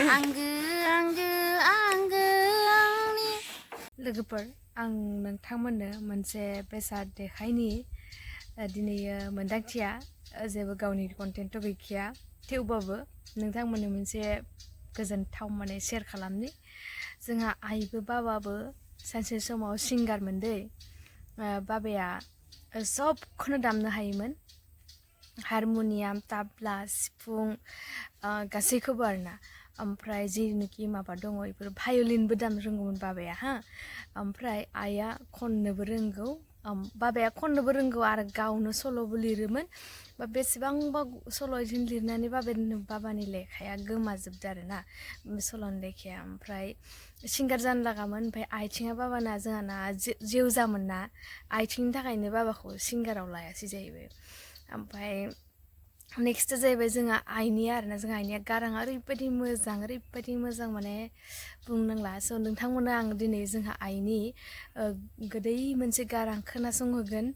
आंगो आंगो आंगो आंनि लोगोफोर आं नोंथांमोननो मोनसे बेसाद देखायनि दिनै मोनदांथिया जेबो गावनि कन्टेन्टथ' गैखाया थेवबाबो नोंथांमोननो मोनसे गोजोनथाव माने शेयार खालामनि जोंहा आइबो बाबाबो सानसे समाव सिंगारमोन दै बाबाया सबखौनो दामनो हायोमोन हारमनियाम ताबला सिफुं गासैखौबो आरोना ओमफ्राय जेनोखि माबा दङ बेफोर भायलिनबो दामनो रोंगौमोन बाबाया हा ओमफ्राय आइया खननोबो रोंगौ बाबाया खननोबो रोंगौ आरो गावनो सल'बो लिरोमोन बा बेसेबांबा सल' इदिनो लिरनानै बाबानि लेखाया गोमाजोबदो आरोना सल'नि लेखाया ओमफ्राय सिंगार जानो लागामोन ओमफ्राय आथिङा बाबाना जोंहाना जेवजामोन ना आथिंनि थाखायनो बाबाखौ सिंगाराव लायासै जाहैबाय ओमफ्राय नेक्स्टआ जाहैबाय जोंहा आइनिया आरोना जोंहा आइनिया गाराङा ओरैबायदि मोजां माने बुंनांला स' नोंथांमोननो आं दिनै जोंहा आइनि गोदै मोनसे गारां खोनासंहोगोन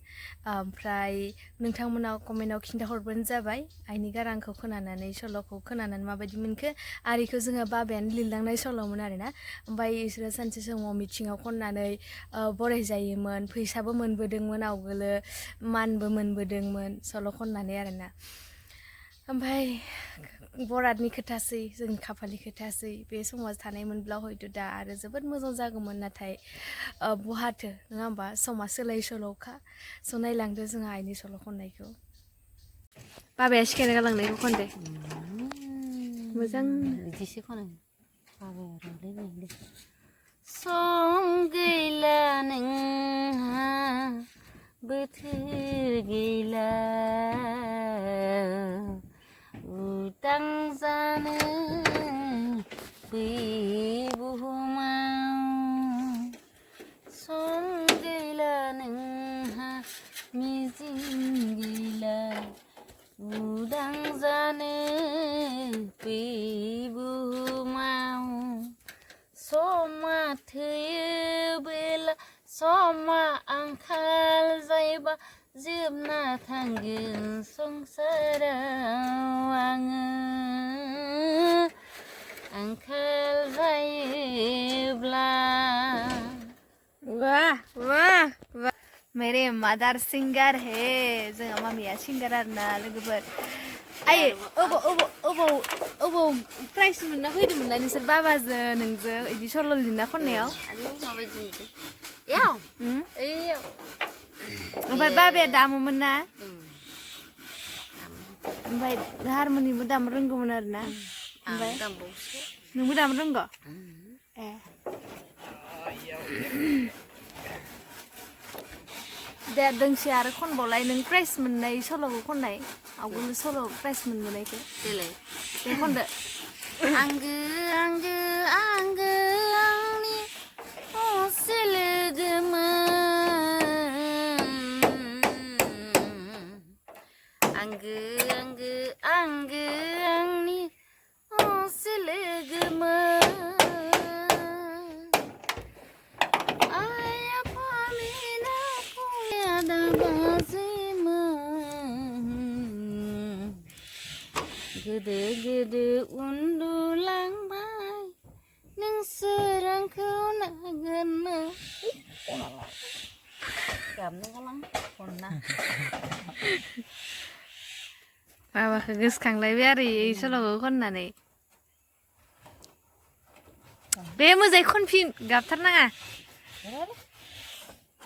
ओमफ्राय नोंथांमोना कमेन्टआव खिन्थाहरबानो जाबाय आइनि गारांखौ खोनानानै सल'खौ खोनानानै माबायदि मोनखो आरिखौ जोङो बाबायानो लिरलांनाय सल'मोन आरोना ओमफ्राय बिसोरो सानसे समाव मिथिङाव खननानै बरायजायोमोन फैसाबो मोनबोदोंमोन आवगोलो मानबो मोनबोदोंमोन सल' खननानै आरोना ओमफ्राय बरादनि खोथासै जोंनि खाफालनि खोथासै बे समाव थानायमोनब्ला हयथ' दा आरो जोबोद मोजां जागौमोन नाथाय बहाथो नङा होमबा समा सोलाय सोल'खा स' नायलांदो जोंहा आइनि सल' खननायखौ बाबाया सिखायना गालांनायखौ खनदे मोजां बिदिसो खनो बाबाया रंलायलायदे सम गैला नोंहा बोथोर गैला उदां जानो बै बुहुमाव सम गैला नोंहा मिजिं गैला उदां जानो बै बुहुमाव समा थैयोबोला समा आंखाल जायोबा जोबना थांगोन संसाराव आङो आंखाल जायोब्ला वाह वाह वाह मेरे मदर सिंगार है जोंहा मामिया सिंगार आरोना लोगोफोर आइ अबाव प्राइज मोनना फैदोंमोनलाय नोंसोर बाबाजों नोंजों बिदि सल' लिरना खननायाव ओमफ्राय बाबाया दामोमोन ना ओमफ्राय हारमनियामबो दामनो रोंगौमोन आरोना ओमफ्राय नोंबो दामनो रोंगौ ए दे दोंसे आरो खनबावलाय नों प्राइज मोननाय सल'खौ खननाय आवगोल सल' प्राइज मोनबोनायखौ देलाय दे खनदो आंगो आंगो आंगो आंनि असे लोगोमोन आंगो आंगो आंगो आंनि असे लोगोमोन गोदो गोदो उन्दुलांबाय नोंसोर आंखौ नागिरनो गाबनो गालां खनना बाबाखौ गोसोखांलायबाय आरो এই सल'खौ खननानै बे मोजाङै खनफिन गाबथारनाङा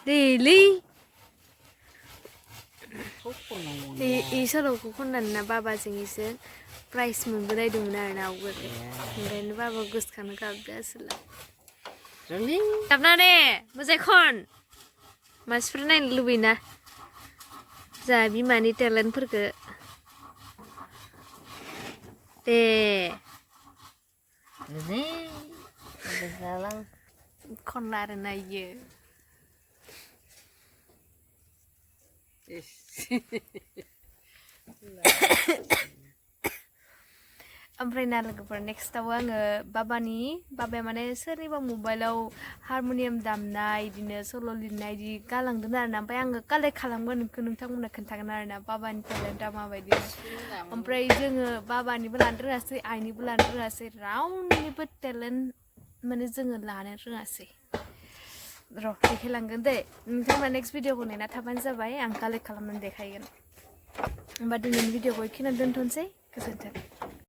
देलै এই सल'खौ खननानै ना बाबाजों एसे प्राइज मोनबोलायदोंमोन आरोना आवगोल ओंखायनो बाबा गोसोखांनो गाबदो आसोला गाबना दे मोजाङै खन मानसिफोर नायनो लुबैयोना जोंहा बिमानि टेलेन्टफोरखौ दे खनला आरोना इयो ओमफ्राय ना लोगोफोर नेक्स्टआव आङो बाबाया माने सोरनिबा मबाइलाव हारम'नियाम दामनाय बिदिनो सल' लिरनाय बिदि गालांदों आरोना ओमफ्राय आङो कालेक्ट खालामगोन नोंथांमोननो खोन्थागोन आरोना बाबानि टेलेन्टआ माबायदि ओमफ्राय जोङो बाबानिबो लानो रोङासै आइनिबो लानो रोङासै रावनिबो टेलेन्ट माने जोङो लानो रोङासै र' देखायलांगोन दे नोंथांमोना नेक्स्ट भिडिअखौ नेना थाबानो जाबाय आं कालेक्ट खालामनानै देखायगोन होमबा दिनैनि भिडिअखौ बेखिनियावनो दोनथ'नोसै गोजोन्थों